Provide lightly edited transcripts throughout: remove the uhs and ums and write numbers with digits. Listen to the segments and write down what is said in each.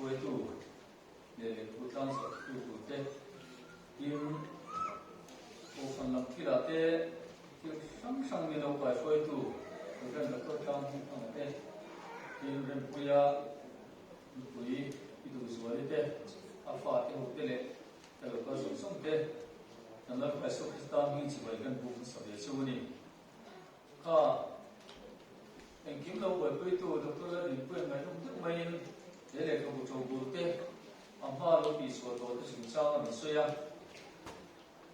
hruaitu leh lehkhabu tlangzarhtu turte tin Kohhran lam thilah te thil hrang hrang min lo kaihruaitu Rev. Doctor Tlang Hmingthanga te tin Rempuia nupui i duhzuali te a fate ho te leh ka lo kal zawng zawng te kan Lalpa Isua Krista hming chibai kan buk hmasa ve chu a ni. Kha engkim lo buaipuitu Doctor Lalrinpuia'n ngaihnawm deuh maiin he lehkhabu ṭo bur te a hma lo tihsual tawh te chungchang a rawn sawi a.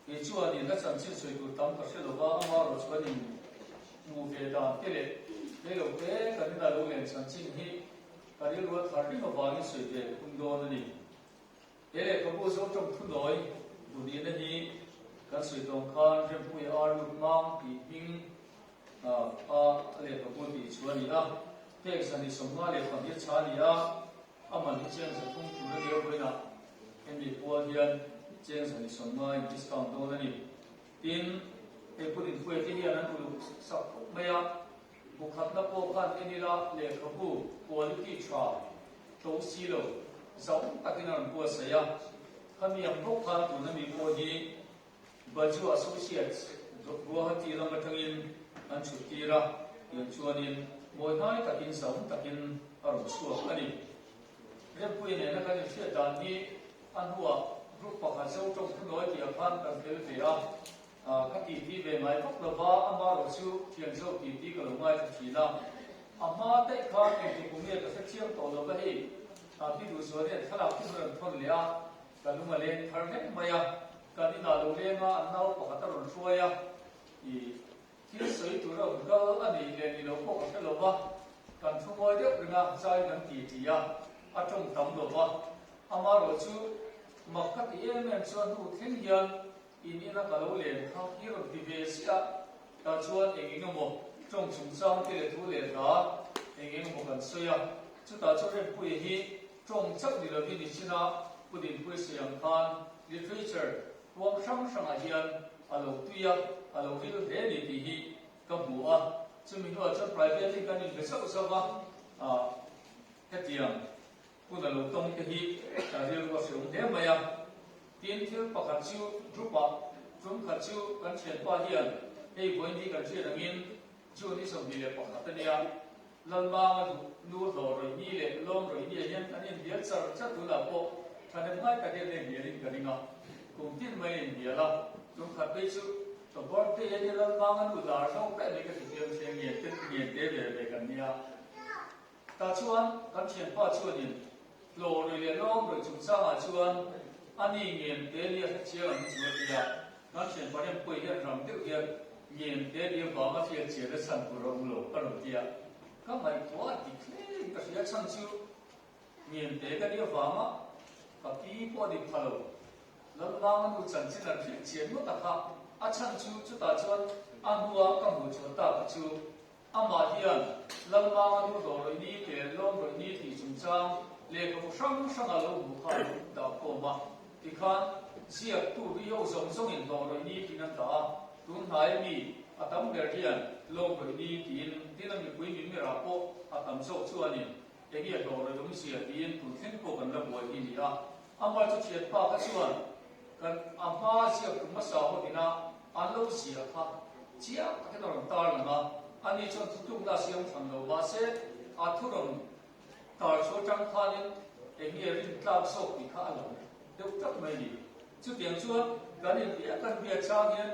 Kei chuan in a chanchin sawi tur tam ka hre lova, amaherawh chuan in hmuh ve dan te leh rei lo te kan ina lo len chanchin hi ka rilru a thar reng avangin sawi ve ka tum dawn a ni. He lehkhabu Zotawng thunawi bunihna hi kan sawi tawng khan Rempuia Ar Lut Mang tih hming a lehkhabu tih chu a ni a, pek 152 chha a ni a, a man hi cheng 300 tur a nia vawiinah hemi pual hian cheng 150 in discount dawn a ni. Tin, hei Pu Dinpuia te hian an uluk sak khawp mai a, bu khatna pawh khan en ila lehkhabu quality tha tlo si lo zau takin a rawn buatsaih a, khami ang bawk khan tuna mi pawh hi Baju Associates Guwahati lam atangin an chhut tir a, tiang chuanin mawi hnai takin zau takin a rawn chhuak a ni. Rempuia nena kan inhriat dan hi a hnuah group pakhat zo tawng thunawi tihah khan kan tel ve a, ka titi ve ngai vak lova, amaherawh chu thian zo titi ka lo ngaithla thin a. A hma daih khan engti kum nge ka hre chiang tawh lova hei pi duhzual hian thlalak chu rawn thawn leh a, ka lung a leng thar hlek mai a, kan inah lo leng a, an nau pakhat a rawn hruai a, ih. Thil sawi tur a awm kal a nih leh ni lo pawh ka hre lo va, kan thu ngawi deuh reng a, zai kan ti ti a, a tawng tam lo va. Amaherawh chu mak ka ti em em chuan hnu thleng hian in ina ka lo len kha i rawn ti ve chiah a, tah chuan eng eng emaw tawng chungchang te leh thu leh hla eng eng emaw kan sawi a, chutah chuan Rempuia hi tawng chauh ni lovin i chin a, Pu Dinpuia sawi ang khan literature Huang hrang hrangah hian a lo tui a, a lo ril hle ni tih hi ka hmu a. Chumi hnuah chuan private in kan inbe zauh zauh a, ah hetiang hun a lo tawng te hi ka rilru a hreawm hle mai a. Tin, thil pakhat chu group ah tum khat chu kan thianpa hian hei vawiin hi kan hriat angin June i 21 a nia, Lalmanga duh nu hlawh rawih ni leh lawm rawih ni ah hian an inhnial char char tunah pawh thahnem ngai tak hian a inhnialin ka ring a, kum tin mai a inhnial a, tum khat phei chu ka birthday a nia Lalmanga nu lar zawk daih mai ka ti hliam hliam ngen te ngen te ve ve kan nia. Tah chuan kan thianpa chuanin hlawh rawih leh lawm rawih chungchangah chuan a ni ngen te nia hre chiang ang chu a ti a, kan thianpa Rempuia hian ram deuh hian Ngen te nia vanga hriat chian a chhan tur a awm lo ka rawn ti a, ka ngaihtuah a dik hle ka hria chhan chu ngen te ka nia vanga ka pi pawh a ni pha lo. Lalvanga nu chanchin an hriat chian ngawt a kha, a chhan chu chutah chuan a hnua ka hmuh chhuah tak kha chu amah hian Lalvanga nu hlawh rawih ni te lawm rawih ni tih chungchang lehkhabu hrang hrang a lo hmuh kha a lo dah khawm a, tikhan ziaktu rio zawng zawngin hlawh rawih ni tiin an dah a. Tun hnai mi a tam ber hian lawm rawih ni tiin tin a mipui min mirah pawh a tam zawk chuanin enge hlawh rawih awm zia tiin tun thleng pawh kan la buai hi ni a. Amah chu thianpa kha chuan kan a hma ziak tum hmasa ho ina an lo zia kha chiang takin a rawn tar lang a, ani chuan thutlukna a siam thlan lo mahse a thu rawn tar chu atang khanin enge rintlak zawk tih kha a lang deuh tak mai a ni. Chutiang chuan kan inbiak kan biak chang hian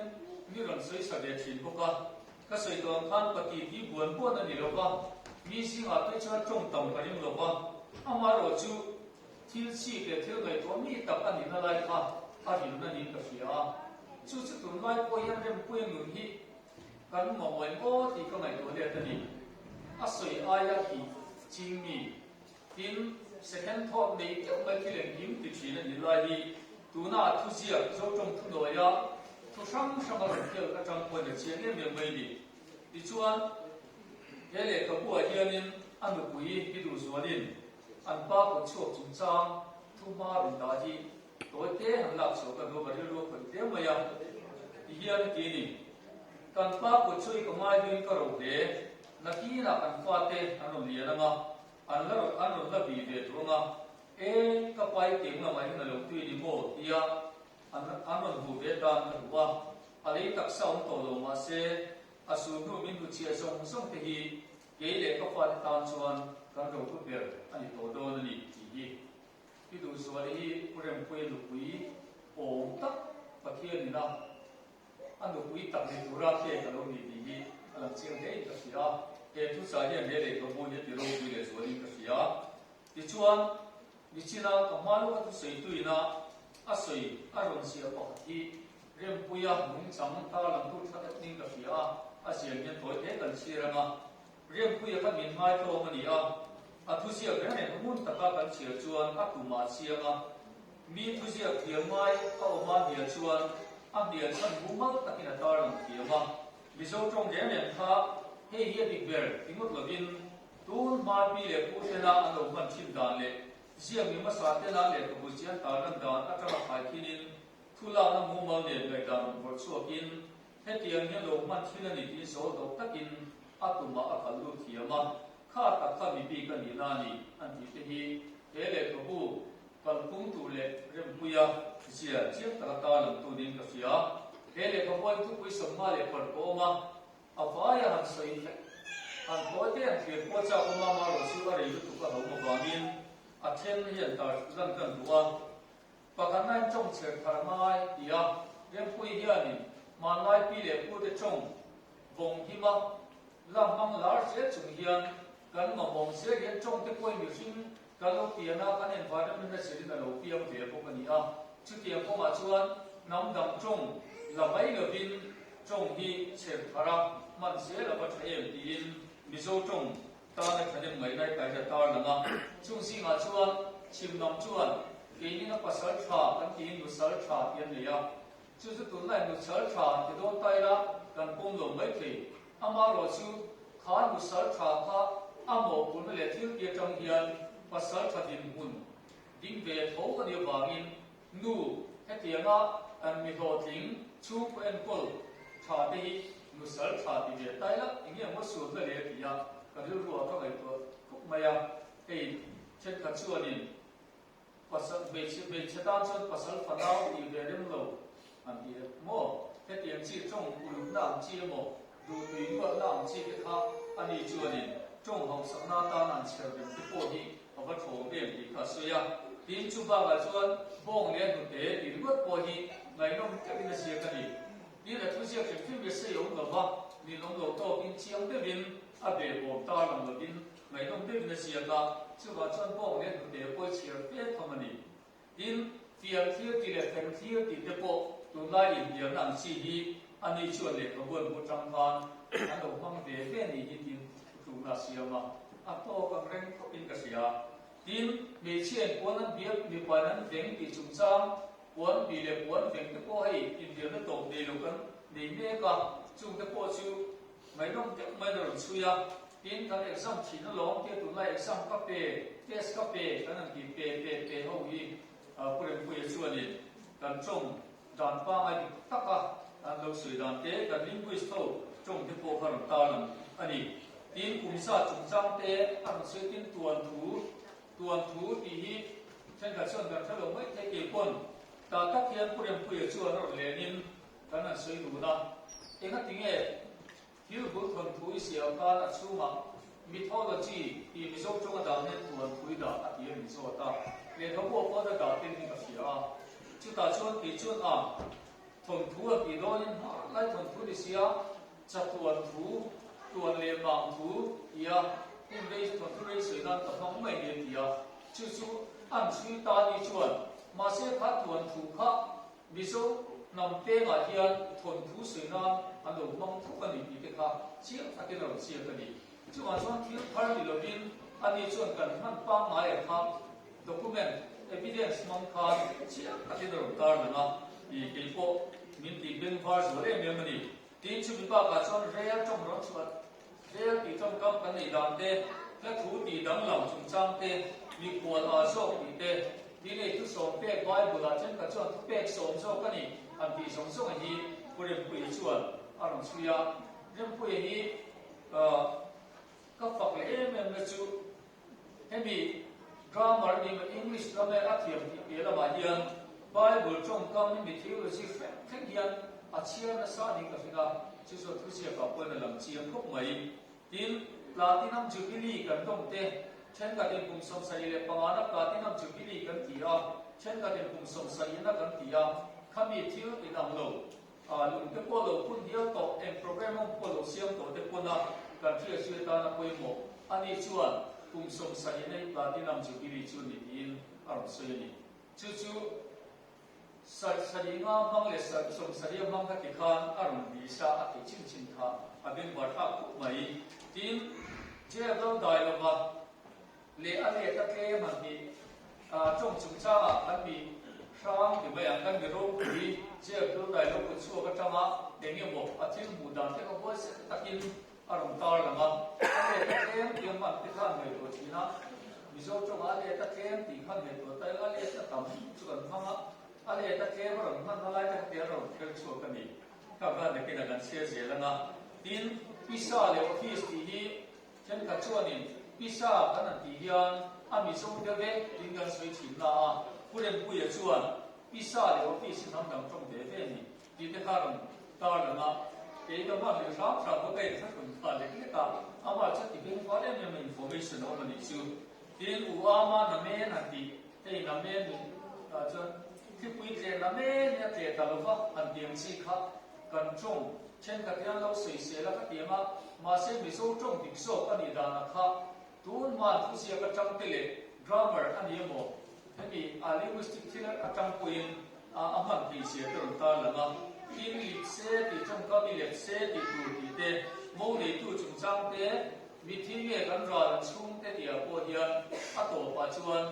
mi rawn sawi sa ve thin bawk a, ka sawi tawh ang khan pati hi buan buan a ni lo va, mi zingah phei chuan tawng tam ka ring lo va, amaherawh chu thil chik leh thil ngaihtuah mi tak a nihna lai kha a rilna niin ka hria a, chu chu tunlai pawh hian Rempuia nun hi kan mamawh em aw tih ka ngaihtuah let a ni. A sawi aia tih ching mi. Tin, second thought nei deuh mai thil engkim ti thin a nih lai hi tuna a thuziak Zotawng thunawiah thu hrang hrang a rawn fiak atang pawhin a chiang em em mai ni. Tichuan, he lehkhabu ah hianin a nupui hi duhzualin an pa kut chhuak chungchang thu hma rawn dah hi tawi te han lak chhuah ka duh a, ka rilru a khawih hle mai a. Tihian a ti a ni, Kan pa kut chu i ka ngai duhin ka ro hle, nakinah kan fate an rawn lian ang a, An la rawn an rawn la bi ve tur anga. E, ka pa i tiang lamah hian a lo tui ni maw? tia an an rawn hmuh ve tan ka duh a. A lei taksa awm tawh lo mah se, a sul hnu min hnuchhiah zawng zawng te hi kei leh ka fate tan chuan kan rohlu ber a ni tawh dawn a ni tih hi. I duhzuali hi Pu Rempuia nupui awm tak Pathian ina a nupui tak ni tura pek a lo ni tih hi a lang chiang hle in ka hria. He thuchah hian he lehkhabu hi a ti ropui leh zualin ka hria. Tichuan, nichina ka hma lawka thusawitu ina a sawi a rawn ziah pakhat hi Rempuia nungchang tarlangtu tha deuh niin ka hria a, a ziah hian tawi hle kan chhiar ang a. Rempuia kha min ngaitlawm a ni a, a thuziak reng reng ngun taka kan chhiar chuan a tumah a chiang a. Mi thuziak thiam ngai a awm a hnial chuan a hnial chhan mumal takin a tarlang thiam a. Mizo tawng reng reng kha hei hi a dik ber ti ngawt lovin tun hma pi leh pu tena an lo hman thin dan leh ziak mi hmasa tena lehkhabu chian tarlan dan atanga khaikhinin thu lakna mumal nen ngaihdan rawn vawrh chhuakin Hetiang hian lo hman thil a ni tiin sawl dawk takin a tumah a kal lut thiam a, kha tak kha mi bik a nihna a ni an tih te hi he lehkhabu kalphung tur leh rempuia zia chiang taka tarlang tu niin ka hria. He lehkhabu ain thupui sawmnga leh parh pawh awm a, a vaia han sawi hlek han thawi te han thlir pawh chak awm a, amaherawhchu a rei lutuk a hlauhna vangin a then hian tar lan kan duh a. Pakhatnain tawng chher thar ngai ti a, Rempuii hianin hmanlai pi leh pute tawng vawng hima la hmang lar zel chung hian kan mamawng zel hian tawng te pawhin mihring kan lo pian a, kan environment a zirin a lo piang ve bawk a ni a. Chutiang kawngah chuan hnam dang tawng la mai lovin tawng hi chher thar a hman zel a va tha em tiin Mizo tawng Tana thahnem ngaih lai kai hi a tarlang a, chung zingah chuan chhim lam chuan keinin a pasal tha kan tiin nusal tha tih an nei a, chu chu tunlai nusal tha an ti dawn ta ila kan pawm lo mai thei. Amaherawh chu kha nusal tha kha a mawhphurhna leh thil ti atang hian pasal tha dinhmun ding ve tho a nih avangin Nu, hetianga kan mi hlawhtling chhungkaw enkawl tha te hi nusal tha ti ve tai la, eng nge maw sualna le ti a ka rilru ah ka ngaihtuah khawp mai a, hei thenkhat chuanin pasal hmeichhe hmeichhe tan chuan pasal fanau tih ve rem lo an ti e maw, hetiang chi tawng ulukna ang chi emaw duhtui nuatna ang chi te kha ani chuanin tawng hausakna atan an chher rem te pawh hi A va thawm em tih kha a sawi a, tin chu bakah chuan bawng leh hnute tih ringawt pawh hi ngaihnawm takin a ziak a ni. Tin a thuziak hrim hrim hi a sawi awm lo va, ninawm lo tawkin chiang deuhin a behbawm tarlang lovin ngaihnawm deuhin a ziak a, chuvah chuan bawng leh hnute pawh i chhiar fe tham a ni. Tin, fian thlir tih leh feng thlir tih te pawh tunlai inhnialna ang chi hi ani chuan lehkhabu an hmuh atang khan an lo hmang ve ve ni hi tiin thutlukna a siam a, a tawk ang reng khawpin ka hria. Tin, hmeichhia in puan an biak, mipa in an veng tih chungchang puan bih leh puan veng te pawh hei inhnialna tawp nei lo kan nei mek a, chung te pawh chu Ngaihnawm deuh maiin a rawn chhui a, tin kan exam thin alawm tia tunlai exam ka pe, test ka pe kan han ti pe pe pe ho hi Pu Rempuia chuanin kan tawng dan pangai dik taka an lo sawi dan te, kan linguist ho tawng te pawh kha rawn tarlang a ni. Tin kum zat chungchang te a rawn sawi tin tuan thu, tuan thu tih hi thenkhat chuan kan hre lo mai thei keipawn tah tak hian Pu Rempuia chuan a rawn lenin Kan han sawi dun a, engati nge thil bul thawn thu i siam khan a chhungah mythology tih Mizo tawnga dah hian tuan thu i dah a ti a min zawt a, lehkhabu ah pawh na dah tel hi ka hria a, chutah chuan kei chuan a thawnthu a tih dawnin hmanlai thawnthu ni sia chatuan thu, tuan leh mang thu tia hun rei thawnthu rei sawi nan ka hmang mai ni a ti a, chu chu an chhui ta ni chuan mahse kha tuan thu kha Mizo hnam pengah hian thawnthu sawi nan an lo hmang thuk a ni tih te kha chiang takin a rawn chiak a ni. Chungah chuan thil thar ni lovin ani chuan kan hman pangngai kha document, evidence hmang khan chiang takin a rawn tarlang a, ih keipawh min tih bengvar zual em em a ni. Tin chumi bakah chuan rel tawng rawn chhuah, rel tih tawngkam kan neih dan te, hla thu tih danglam chungchang te, mikhual ah zawk tih te, Tin ei thu sawm pek Bible ah thenkhat chuan thu pek sawm zawk a ni han tih zawng zawng hi Pu Rempuia chuan a rawn chhui a. Rempuia hi ka fak leh em em na chu hemi Grammar ni mai English lama a thiam tih piah lamah hian Bible tawngkam hi mi theology hreng thleng hian a chhiar nasa niin ka hring a, chu chuan thuziakah pawhin a lang chiang khawp mai. Tin, Platinum Jubilee kan lawm te, thenkhatin kum 75 na Platinum Jubilee kan ti a, thenkhatin kum 70 na kan ti a, khami thil inang lo, lung te pawh lo phun hial tawh, eng program awm pawh lo siam tawh te pawn a kan hriat zui atana pawimawh a nih chuan kum 70 na hi Platinum Jubilee chu ni tiin a rawn sawi a ni. Chu chu Sarih nga hmang leh 70 hmang kha ti khan a rawn ni sa a tih chin chin kha a bengvar thlak khawp mai. Tin, jail do dai lova leh a let a tlem han tih tawng chungchangah kan mi hrang ti mai ang, kan mi ropui jail do dai lo kut chhuak atanga eng emaw a thil hmuh dan te kha huaisen takin a rawn tar lang a, a let a tlem tih a hman te khan ngaihtuah thin a, Mizo tawngah a let a tlem tih khan ngaihtuah ta ila a let a tam chu kan hmang a, a let a tlem a rawn hman na lai te kha tia rawn kher chhuak a ni. Ka van nakin a kan chhiar zel ang a, tin, pisa leh office tih hi thenkhat chuanin pisa kan han tih hian a Mizo deuh e tiin kan sawi thin na a, Pu Rempuia chuan pisa leh office hi hnam dang tawng ve ve a ni. Tih te kha rawn tar lang a, kei ka hman leh hram hram pawh ka inthlahrun kha lek lek a, amah chuan ti beng fal em em a information a awm a nih chu. Tin, u ama namen han tih, hei namen min ah chuan thlipui tleh namen in a tleh ta lova han ti ang chi kha kan tawng thenkhat hian lo sawisel a ka ti ang a, mahse Mizo tawng dik zawk a nih danah kha tun hman thuziak atang te leh grammar a ni emaw hemi a linguistic thil atang pawhin A hman thei zia te rawn tar lang a, tin lip se tih tawngkam i lep se tih tur tih te, mo neitu chungchang te, mithi nge kan ral an chhung te tihah pawh hian a tawpah chuan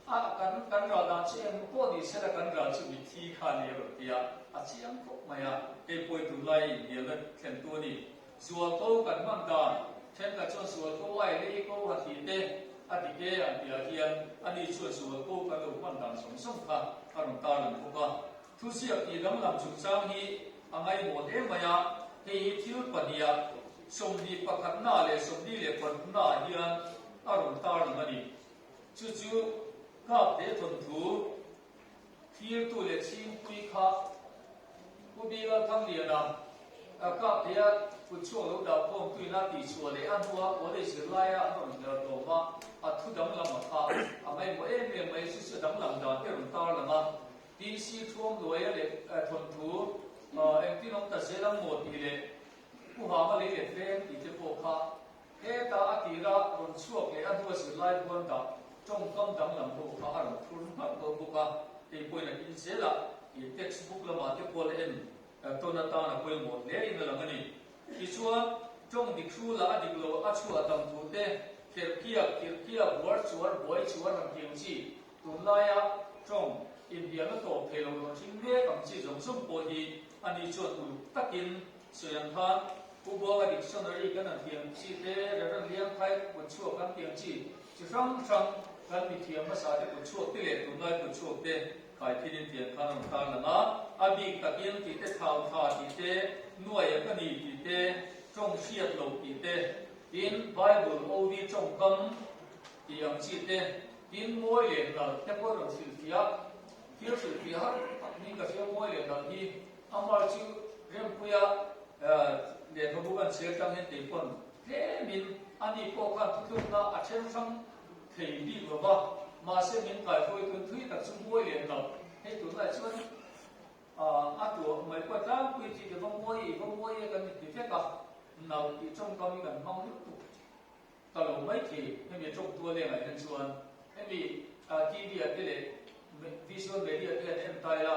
a kan kan ral dan chu eng pawh ni sela kan ral chu mithi kha a ni a rawn ti a, a chiang khawp mai a, hei pawh hi tunlai inhnialna thlentu a ni. Zualko kan hman dan thenkhat chuan zualko ai lei ko ha tih te a dik e an tihah hian ani chuan zualko kan lo hman dan zawng zawng kha a rawn tarlang bawk a. Thuziak tih danglam chungchang hi a ngaihmawh hle mai a, hei hi thil pahniha 21 na leh 26 na ah hian a rawn tarlang a ni. Chu chu kap te thawnthu Thirtu leh chhingpui kha Pu Bial Thangliana kap theia kut chhuak lo dah khawm tuina tihchhuah leh a hnua college zirlaia an rawn hler tawp a, a thu danglam a kha a ngaihmawh em em mai chu chu danglam dan te rawn tar lang a. TC Thuamluaia leh thawnthu engtin awm ta zel ang maw tih leh Pu Hama lei let veng tih te pawh kha Heta a tira rawn chhuak leh a hnua zirlai buan dah tawngkam danglam ho kha a rawn thur nghalh tawh bawk a, hei pawhin a kin zel a, ih textbook lamah te pawh la en tawn atan a pawimawh hle in a lang a ni. Tichuan, tawng dik hrula a dik lo a chhuah tam thu te, kherhkiak, kirhkiak, buar chuar, buai chuar han ti ang chi, tunlaia tawng inbialna tawp thei lo rawn hring mek ang chi zawng zawng pawh hi ani chuan uluk takin sawi ang khan Pu Buanga dictionary kan han thiam chi te, Reverend Liangphai kut chhuak kan thiam chi chi hrang hrang kan mithiam hmasa te kut chhuak te leh tunlai kut chhuak te khai thilin tiang khan a rawn tar lang a. A bik takin tih te thau tha tih te, nuai a ka ni tih te, tawng hriat loh tih te, tin Bible OV tawngkam tih ang chi te, tin mawi leh nalh te pawh rawn hrilhfiah, thil hrilhfiah har tak niin ka hria mawi leh nalh hi. Amah chu Rempuia lehkhabu kan chhiar tang hian kei pawn tlemin ani pawh khan thuthlukna a then hrang thei bik lo va, mahse min kaihruai tun thui tak chu mawi leh lo. Hei tunlai chuan a tuah mai pawh tlangpui chi te va mawi i va mawi e kan inti vek a, nalh tih tawngkam hi kan hmang lutuk ta lo mai thei. Hemi tawngtua lengah hian chuan hemi TV ah te leh visual media te hian en ta ila,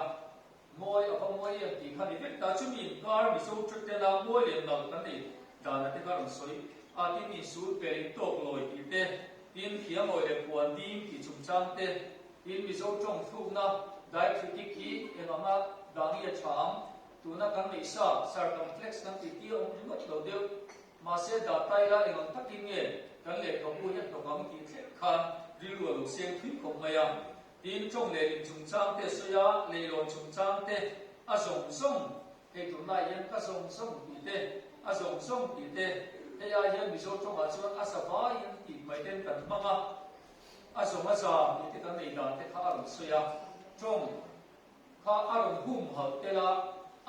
Mawi a va mawi em tih kha ni vek ta. Chumi inkar Mizo Tretena mawi leh nalh kan nei dana te kha rawn sawi a, tin insul per in tawk lawi tih te, tin thiangawi leh puan ding tih chungchang te, tin Mizo tawng thlukna diacritic hi eng anga dah nge a tha ang, tuna kan neih sa circumflex kan tih tir awm ringawt lo deuh. Mahse dah ta ila eng ang takin nge kan lehkhabu hi a hnawk ang tih thleng khan rilru a lo seng thui khawp mai a. Tin, tawng leh lim chungchang te a sawi a, leilawn chungchang te a zawng zawng, hei tunlai hian ka zawng zawng tih te, a zawng zawng tih te, hei ai hian Mizo tawngah chuan a sa vaiin tih mai ten kan hmang a. A zawng a za tih te kan nei dan te kha a rawn sawi a, tawng kha a rawn humhalh tel a,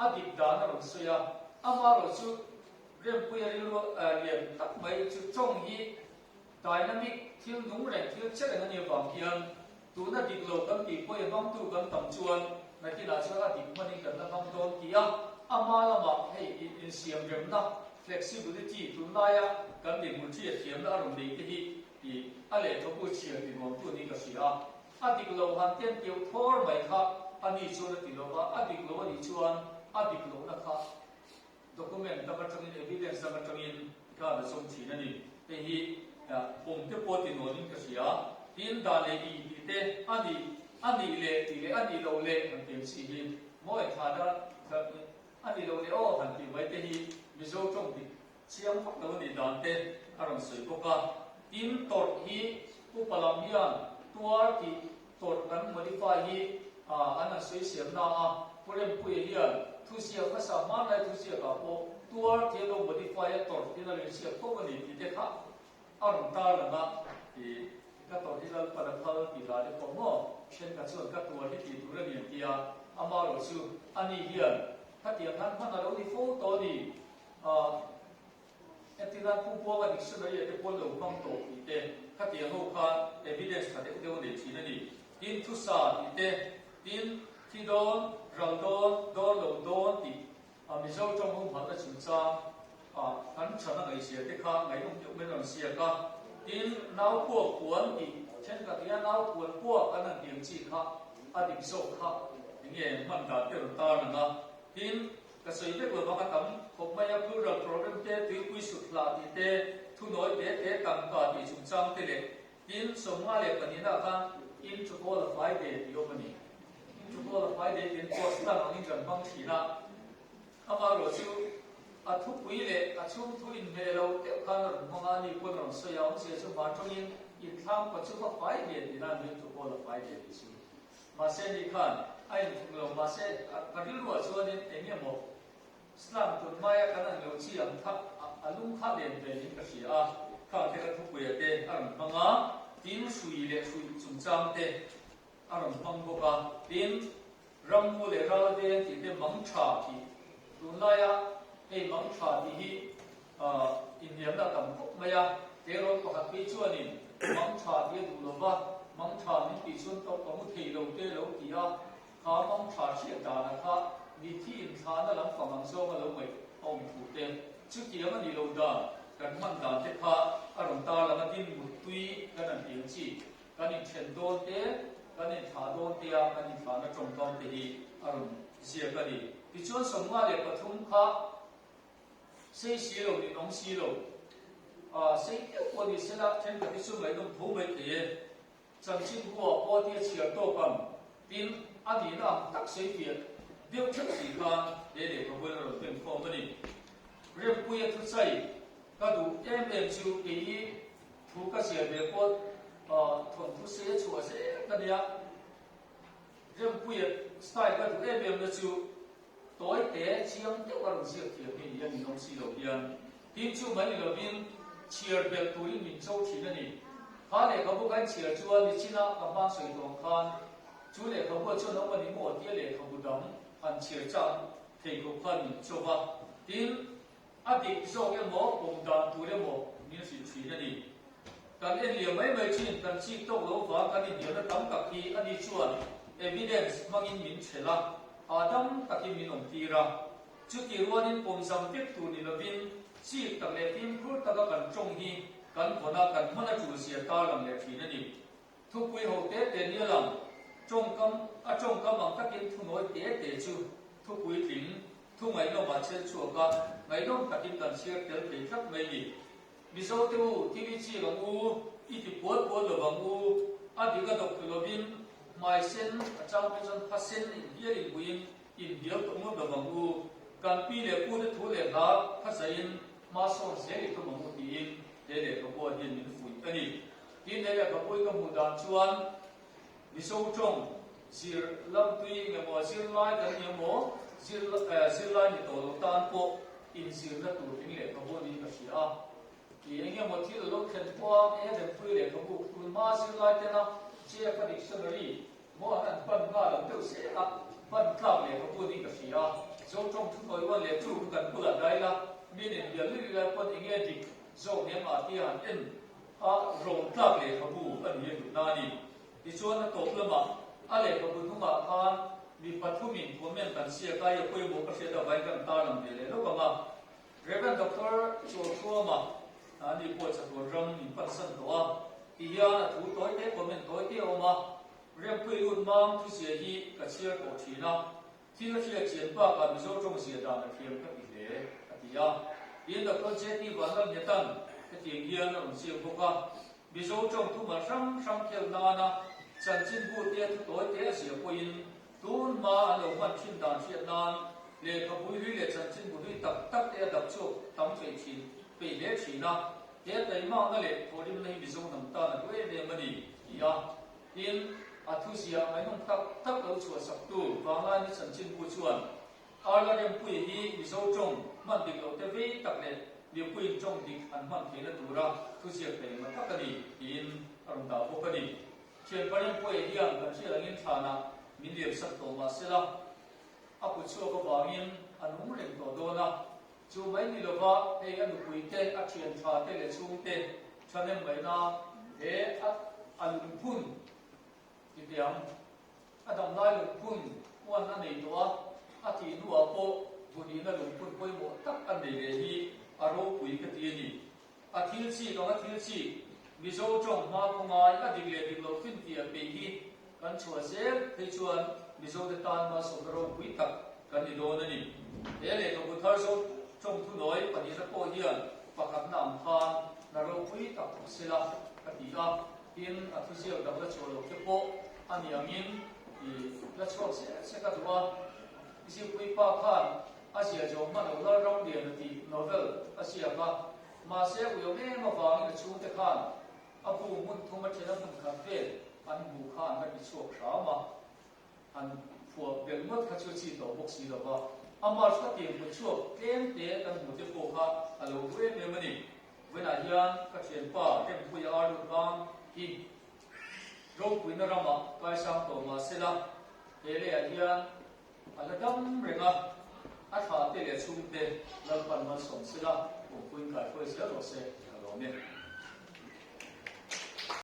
a dik dan a rawn sawi a. Amaherawhchu Rempuia rilru lian tak mai chu tawng hi dynamic, thil nung reng, thil che reng a nih avang hian tuna dik lo kan tih pawh i hmangtu kan tam chuan nakinah chuan a dik hmanin kan la hmang dawn tih a, ama lamah hei insiamremna, flexibility, tunlaia kan dinhmun hriatthiamna a rawn nei te hi Tih a lehkhabu chhiar ti nuamtu niin ka hria a, a dik lo han ten keuh thawr mai kha a ni chuan a ti lo va, a dik lo a nih chuan a dik lohna kha document dang atangin, evidence dang atangin tikhan a zawm thin a ni. Hei hi pawm te pawh ti nuamin ka hria. Tin, dan leh i tih te, a nih, a nih leh tih leh a nih loh leh han ti ang chi hi mawi thana a nih loh leh aw han tih mai te hi Mizo tawng dik Chiang vak lo a nih dan te a rawn sawi bawk a. Tin, tawrh hi upa lam hian tuar tih tawrh kan modify hi an han sawi siam na a, Pu Rempuia hian thuziak hmasa hmanlai thuziakah pawh tuar tih a lo modify a tawrh tiin a lo inziak fo a ni tih te kha a rawn tarlang a. Ih, ka tawrh hi Lalpan a phal tih hla te pawh maw thenkhat chuan ka tuar hi tih tur a ni an ti a, amaherawhchu ani hian khatiang khan hman a lo ni fo tawh a ni. Entirnan Pu Buanga dictionary-ah te pawh lo hmang tawh tih te, khatiang ho khan evidence tha deuh deuh a nei thin a ni. Tin, thusa tih te, tin, thi dawn, ral dawn, dawn lo dawn tih Mizo tawng humhalhna chungchang kan chhan a ngaihzia te kha ngaihnawm deuh mai a rawn ziak a. Tin, nau puak puan tih thenkhat hian nau puan puak an han ti ang chi kha a dik zawk kha enge hman dan te rawn tarlang a. Tin, Ka sawi vek lo vang a tam khawp mai a, plural problem te, tuipui sut hlah tih te, thunawi te te, tangka tih chungchang te leh tin 52 ah khan in to call a fai day tih awm a ni. In to call a fai day tih an post tlang angin kan hmang thin a, amaherawh chu a thupui leh a chhungthu inhmeh lo deuh khan a rawn hmang a, ani pawn a rawn sawi a, awmzia chu hmantawngin inthlang pa chu va fai ve tih nan in to call a fai day tih chu. Mahse ni khan a inthung lo, mahse ka rilruah chuanin eng nge maw slang tun hmaia kan an lo chi ang kha a lung kha len ve niin ka hria a, khang te ka thupuia te a rawn hmang a, tin hrui leh hruih chungchang te a rawn hmang bawk a, tin rammu leh ral veng tih te mang tha tih tunlaia hei mang tha tih hi Inhniamna a tam khawp mai a, tleirawl pakhat phei chuanin mang tha tih a duh lo va, mang tha min tih chuan ka ka mu thei lo te lo ti a, kha mang tha hriat danah kha mitthi inthlahna lam fang ang zawng a lo ngaih a awm thu te, chutiang a nih loh dan kan hman dan te kha a rawn tarlang a, din muttui kan han ti ang chi, kan inthen dawn te, kan inthlah dawn te a kan inthlahna tawngkam te hi a rawn ziak a ni. Tichuan 53 kha. Sei si lo, ninawm si lo. Aaa, sei deuh pawh ni sela, thenkhat hi chu ngaihnawm tho mai thei e. Chanchin buah pawh tia chhiar tawk ang, tin a nihna ang tak sei fiah deuh theuh si khan he lehkhabu in a rawn pen khawm a ni. Rempuia thuchai ka duh em em chu kei hi thu ka ziah ve pawh thawnthu sei a chhuah zel ka nia. Rempuia style ka duh em em na chu Tawi te chiang deuh a rawn ziak thiam hi ni a ninawm si lo hian tin chu mai ni lovin chhiar belh turin min cho thin a ni. Kha lehkhabu ka inchhiar chuan nichina ka hmang sawi tawng khan chu lehkhabu ah chuan a awm a ni maw tia lehkhabu dang han chhiar chang thei khawp khan min cho va, tin a dik zawk emaw pawm dan tur emaw min hrilh thin a ni. Kan en liam mai mai thin, kan chik tawk lo vang kan inhnialna tam tak hi ani chuan evidence hmangin min thelh a, hahdam takin min awm tir a. Chuti rualin pawmzam vek tur ni lovin chik tak leh fimkhur taka kan tawng hi kan vawn a, kan hman a tul zia tarlang leh thin a ni. Thupui ho te te nia lang, tawngkam a tawngkam ang takin thunawi te te chu thupui tling, thu ngaihnawmah chel chhuak a, ngaihnawm takin kan chhiar tel thei tlat mai ni. Mizo te u, thil i chik ang u, i ti pual pual lo vang u, a dik a dawk thlu lovin, hmai sen a chang phei chuan pha sen in hial in hmuhin in hnial tawh ngawt lo vang u, kan pi leh pu te thu leh hla kha zaiin hma sawn zel i tum ang u tiin he lehkhabu ah hian min fuih a ni. Tin, he lehkhabu hi ka hmuh dan chuan Mizo tawng zir lamtui engemaw zirlai kan ni emaw zirlai ni tawh lo tan pawh inzirna tur tling lehkhabu niin ka hria a. I eng emaw thil a lo thlen pawh a, he Rempuii lehkhabu tun hma zirlai tena JF-a dictionary maw an han hman nghal ang deuh zel a, hman tlak lehkhabu niin ka hria a. Zotawng thunawi uan leh chu kan bulah dai la, mi nen bial luih lai pawn enge dik zawk nia mah tia han en a rawn tlak lehkhabu a ni a duhna a ni. Tichuan a tawp lamah a lehkhabu hnungah khan mi pathumin comment an siak a, i a pawimawh ka hriat avangin kan tarlang ve leh lawk ang a. Rev. Doctor Chawlthuama ani pawh chatuan ram min pansan tawh a, ti hian a thu tawi te comment tawi te a awm a, Rempuii lut mang thuzia hi ka chhiar tawh thin a, thil a hriat chian bakah Mizo tawng zia dan a thiam ka ti hle, a ti a. Tin Doctor JT Vanlalngheta'n hetiang hian a rawn ziak bawk a, Mizo tawng thumal hrang hrang khel nana chanchinbu te thu tawi te a zia pawhin Tun hma an lo hman thin dan hriat nan lehkhabu hlui leh chanchinbu hlui tak tak te a dap chhuak tam peih thin peih hle thin a, he taimakna leh thawhrimna hi Mizo hnam tan a hlu em em a ni, ti a. Tin, a thuziah ngaihnawm tak tak lo chhuahsaktu Vanglaini chanchinbu chuan Arla Rempuii hi Mizo tawng hman dik loh te vei tak leh mipuiin tawng dik an hman theihna tura thuziak taima tak a ni, tiin a rawn dah bawk a ni. Thianpa Rempuia hian kan hriat angin thlanah min liam sak tawh mah sela, a kut chhuak avangin a nung reng tawh dawn a. Chu mai ni lova hei a nupui te, a thian tha te leh chhung te thahnem ngaihna he a a lungphun ti teh ang. A damlai lungphun uan a nei tawh a, a thih hnuah pawh vunihna lungphun pawimawh tak a nei leh hi a ropui ka ti a ni. A thil chik ang a thil chik, Mizo tawng hma khaw ngai a dik leh dik loh finfiah peih hi kan chhuah zel phei chuan Mizo te tan malsawmna ropui tak kan ni dawn a ni. He lehkhabu thar Zo tawng thunawi pahnihna pawh hian pakhatna ang khan hna ropui tak thawk sela ka ti a, tin a thuziak dang la chhuah loh te pawh a ni angin i la chhuak zel se ka duh a. Zikpui pa khan A zia zawh hman lo Lalram Liana tih novel a ziak a, mahse uiawm em avangin a chhungte khan a bu hmun thum a then a hmun khat vel an hmuh kha an la ti chhuak hram a, han phuah belh ngawt kha chu a chi tawh bawk si lo va, amah hriattiang hmu chhuak tlem te kan hmu te pawh kha a lo hlu em em a ni. Vawiinah hian ka thianpa Rempuia Arlut Mang hi ropuina ramah kaisang tawh mahsela he leiah hian A la dam reng a, a thla te leh chhungte Lalpan malsawm sela, awmpuiin kaihruai zel rawh se, ka lawm e.